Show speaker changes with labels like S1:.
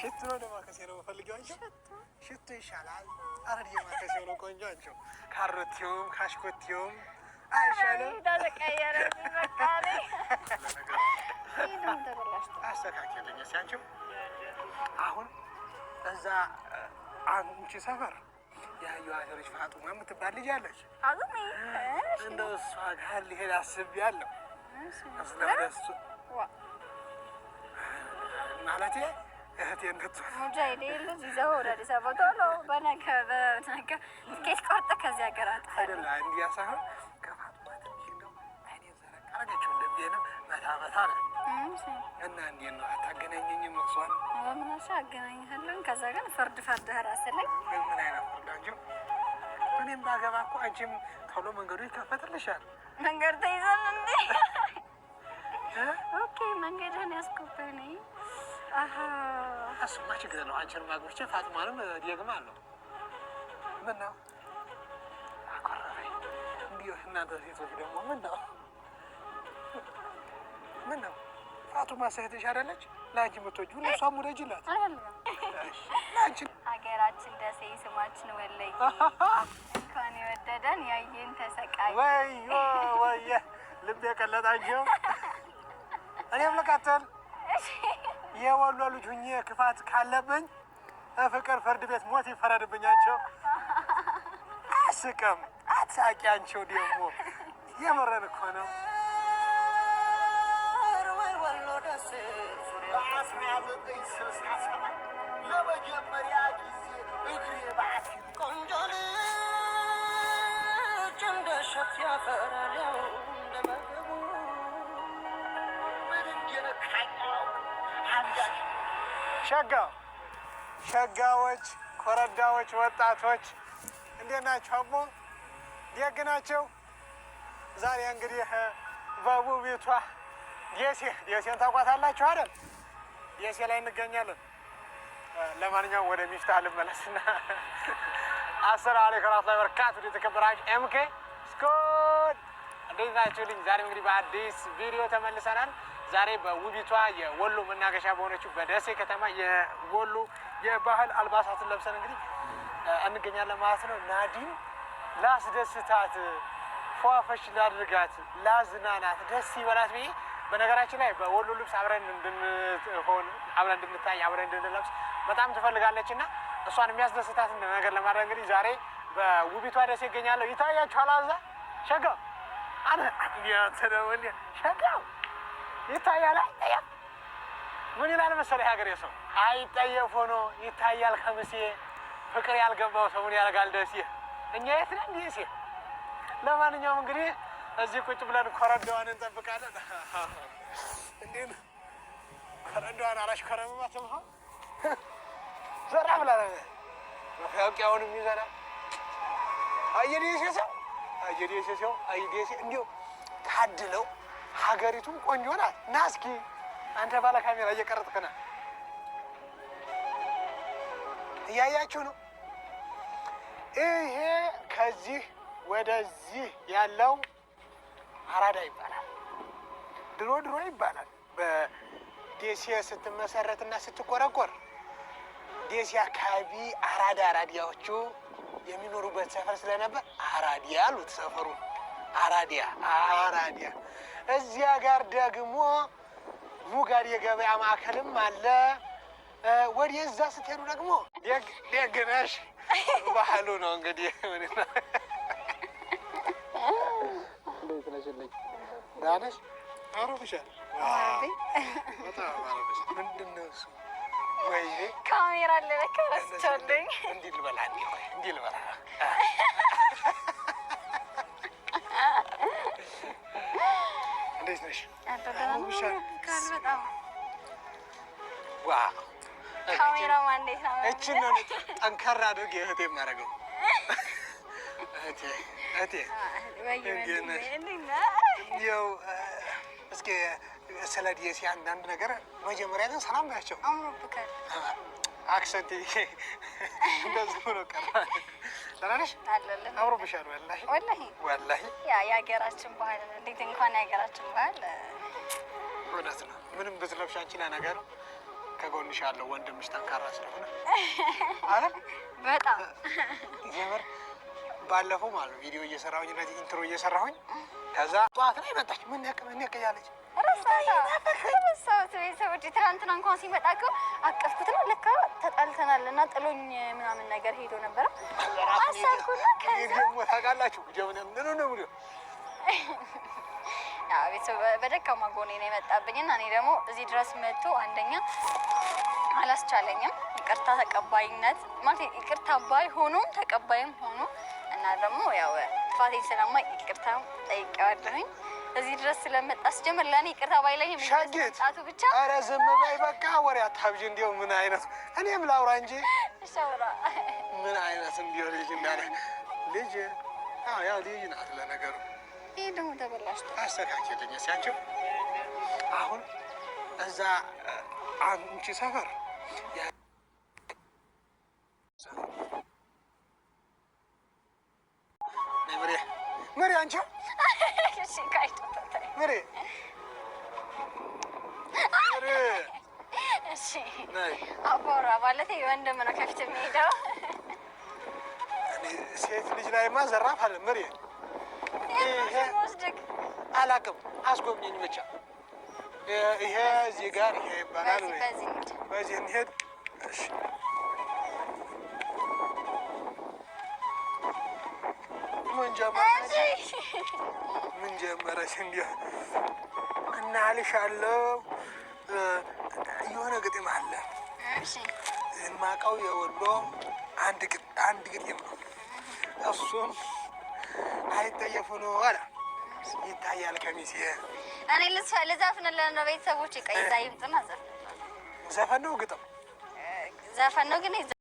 S1: ሽቶ ነው ደማከሴ ነው የምፈልገው። አንቺ ሽቶ ይሻላል። አረ ደማከሴ ነው ቆንጆ። አንቺ ካሮቴውም ካሽኮቴውም አይሻልም?
S2: ተቀየረብኝ። በቃ እኔ ይህ ደግሞ ተበላሽቷል።
S1: አስተካክልኝ እስኪ አንቺው። አሁን እዛ አንቺ ሰፈር ያየኋት ልጅ ፋጡማ የምትባል ልጅ አለች።
S2: አዙሚ
S1: እንደው እሷ ጋር ልሄድ አስቤያለሁ። ስለሱ ማለቴ እህቴ እንድትሆን።
S2: ሙጃሂድ ልጅ ይዘው ወደ አዲስ አበባ ቶሎ በነገ በነገ ትኬት ቆርጠህ ከዚህ ሀገር አጥፋ።
S1: አይደለ እንዲያ ሳይሆን ከፋጡማ ትንሽ እንደው አይኔን ዘረቅ አደረገችው። እንደዚህ ነው መታ መታ ነው እና እንዴት ነው አታገናኘኝም? እሷን
S2: በምናሻ አገናኝሃለሁ። ከዛ ግን ፍርድ ፈርደህ ራስህ ላይ።
S1: ምን አይነት ፍርድ አንቺው? እኔም ባገባ እኮ አንቺም ቶሎ መንገዱ ይከፈትልሻል።
S2: መንገድ ተይዘን እንዴ?
S1: እ?
S2: Okay፣ መንገድህን ያስኩብህ እኔ። አሀ።
S1: እሱማ ችግር ነው። አንቺንም አግብቼ ፋጡማንም ደግማለሁ። ምን ነው አኮረፈኝ? እንዲሁ እናንተ ሴቶች ደግሞ ምን ነው ምን ነው? ፋጡማ እህትሽ አይደለች? ለአንቺ የምትወጂው ለእሷም ውደጂላት።
S2: አልፈልግም።
S1: ለአንቺ
S2: ሀገራችን ደሴ ስማችን ወለይ እንኳን የወደደን ያየን ተሰቃይ።
S1: ወዮ ወየ ልብ የቀለጣቸው። እኔም ልቀጥል። የወሎ ልጅ ሁኜ ክፋት ካለብኝ ፍቅር ፍርድ ቤት ሞት ይፈረድብኝ። አንቺው አስቅም አትሳቂ። አንቺው ደግሞ የምረን እኮ ነው።
S3: በ1967 ለመጀመሪያ ጊዜ እግሬ ባቲ ቆንጆ ልጅ እንደ እሸት ያፈራል ያው እንደ ምግቡ ምን እንደነካኝ አላውቅም። አንዳች
S1: ሸጋው ሸጋዎች፣ ኮረዳዎች፣ ወጣቶች እንዴት ናቸው? አቦ ደግ ናቸው። ዛሬ እንግዲህ በውቢቷ ደሴ፣ ደሴን ታውቋታላችሁ አይደል? ደሴ ላይ እንገኛለን። ለማንኛውም ወደ ሚፍታህ ልመለስና አሰላሙ አለይኩም ወራህመቱላሂ ወበረካቱ። የተከበራችሁ MK Squad እንዴት ናችሁልኝ? ዛሬ እንግዲህ በአዲስ ቪዲዮ ተመልሰናል። ዛሬ በውቢቷ የወሎ መናገሻ በሆነችው በደሴ ከተማ የወሎ የባህል አልባሳትን ለብሰን እንግዲህ እንገኛለን ማለት ነው። ናዲን ላስደስታት፣ ፏፈሽ ላድርጋት፣ ላዝናናት፣ ደስ ይበላት ብዬ በነገራችን ላይ በወሎ ልብስ አብረን እንድንሆን፣ አብረን እንድንታይ፣ አብረን እንድንለብስ በጣም ትፈልጋለች እና እሷን የሚያስደስታትን ነገር ለማድረግ እንግዲህ ዛሬ በውቢቷ ደሴ ይገኛለሁ። ይታያችኋል። አዛ ሸጋው አነ ሸጋው ይታያል። አይጠየፍ ምን ይላል መሰለህ የሀገሬ ሰው፣ አይጠየፍ ሆኖ ይታያል ከምሴ ፍቅር ያልገባው ሰው ምን ያደርጋል ደሴ። እኛ የት ነን ደሴ። ለማንኛውም እንግዲህ እዚህ ቁጭ ብለን ኮረዳዋን እንጠብቃለን። እንዴት ነው ኮረዳዋን አላሽኮረመማትም? ዘራ ብላ መታወቂያውንም ይዘናል። አየደሴ ሰው አየደሴ ሰው አየደሴ እንዲሁ ታድለው ሀገሪቱም ቆንጆ ናት። ና እስኪ አንተ ባለ ካሜራ እየቀረጥክ ና። እያያችሁ ነው። ይሄ ከዚህ ወደዚህ ያለው አራዳ ይባላል። ድሮ ድሮ ይባላል በደሴ ስትመሰረትና ስትቆረቆር ደሴ አካባቢ አራዳ አራዲያዎቹ የሚኖሩበት ሰፈር ስለነበር አራዲያ አሉት ሰፈሩን። አራዲያ አራዲያ። እዚያ ጋር ደግሞ ሙጋድ የገበያ ማዕከልም አለ። ወደዛ ስትሄዱ ደግሞ ደግ ነሽ ባህሉ ነው እንግዲህ። እንዴት ነሽልኝ? ደህና ነሽ? አምሮብሻል። በጣም አምሮብሻል። ምንድን ነው እሱ? ወይኔ
S2: ካሜራ አለ ለካ ረስቻለሁኝ።
S1: እንዲህ ልበላ፣ እንዲህ ቆይ፣ እንዲህ ልበላ። እንዴት ነሽ? አምሮብሻል።
S2: በጣም
S1: Wow!
S2: ካሜራማን እንዴት ነው?
S1: እችን ነው ጠንከር አድርጌ እህቴ የማደርገው። እህቴ እህቴ እንዴት ነሽ? እንዲያው እስኪ ስለ ደሴ አንዳንድ ነገር መጀመሪያ ግን ሰላም ናቸው።
S2: አምሮብካል።
S1: Accent እንደዚህ ሆኖ ቀረ። ደህና ነሽ?
S2: አለሁልህ።
S1: አምሮብሻል። ወላሂ
S2: ወላሂ
S1: ወላሂ
S2: ያ የሀገራችን ባህል እንዴት እንኳን የሀገራችን ባህል
S1: እውነት ነው። ምንም ብትለብሽ አንቺ ለነገሩ ከጎንሽ ያለው ወንድምሽ ጠንካራ ስለሆነ አይደል?
S2: በጣም።
S1: የምር ባለፈው ማለት ነው ቪዲዮ እየሰራሁኝ፣ እንደዚህ intro እየሰራሁኝ፣ ከዛ ጠዋት ላይ መጣች፣ ምን ነቅ ምን ነቅ እያለች።
S2: ረሳሁት። ቤተሰቦች፣ ትናንትና እንኳን ሲመጣ እኮ አቀፍኩት ነው፣ ለካ ተጣልተናል እና ጥሎኝ ምናምን ነገር ሄዶ ነበረ። አሰብኩና ከዛ
S1: ደግሞ ታውቃላችሁ ጀምን ምን ነው ብሎ
S2: ያው ቤተሰብ በደካማ ጎኔ ነው የመጣብኝ እና እኔ ደግሞ እዚህ ድረስ መጥቶ አንደኛ አላስቻለኝም። ይቅርታ ተቀባይነት ማለት ይቅርታ ባይ ሆኖም ተቀባይም ሆኖ እና ደግሞ ያው ጥፋቴን ስለማውቅ ይቅርታ ጠይቄዋለሁኝ። እዚህ ድረስ ስለመጣ ስጀምር ለእኔ ይቅርታ ባይለኝም እዚህ ድረስ
S1: ሸጊት
S2: መምጣቱ ብቻ።
S1: ኧረ ዝም በይ በቃ፣ ወሬ አታብዢ። እንዲያው ምን አይነት፣ እኔም ላውራ እንጂ።
S2: ሸውራ።
S1: ምን አይነት እንዲያው ልጅ እንዳለ ልጅ፣ አዎ ያው ልጅ ናት ለነገሩ።
S2: ይህ ደግሞ ተበላሽቶ።
S1: አስተካክልኝ እስኪ አንቺው። አሁን እዛ አንቺ ሰፈር ነይ ምሬ፣ ምሬ አንቺው።
S2: እሺ ካይቶ።
S1: ምሬ፣ ምሬ።
S2: እሺ።
S1: ነይ።
S2: አባወራ ማለት ወንድም ነው ከፊት የሚሄደው።
S1: እኔ ሴት ልጅ ላይማ ዘራፍ አለ። ምሬ ይሄ
S2: ወስድክ
S1: አላውቅም። አስጎብኘኝ ብቻ። ይሄ እዚህ ጋር ይሄ ይባላል
S2: በዚህ
S1: ወይ?
S2: በዚህ እንሂድ።
S1: በዚህ እንሄድ። እሺ። ምን ጀመረች?
S2: እሺ።
S1: ምን ጀመረች? እንዲህ እና አልሻለሁ። የሆነ ግጥም አለ።
S2: እሺ።
S1: የማውቀው የወሎ አንድ ግጥም ነው። እሱም አይጠየፉ ነው አለ፣ ይታያል ከሚሴ።
S2: እኔ ልዘፍንልህ ነው። ቤተሰቦች ቀይዛ ይምጡና ዘፍን።
S1: ዘፈን ነው ግጥም?
S2: ዘፈን ነው ግን።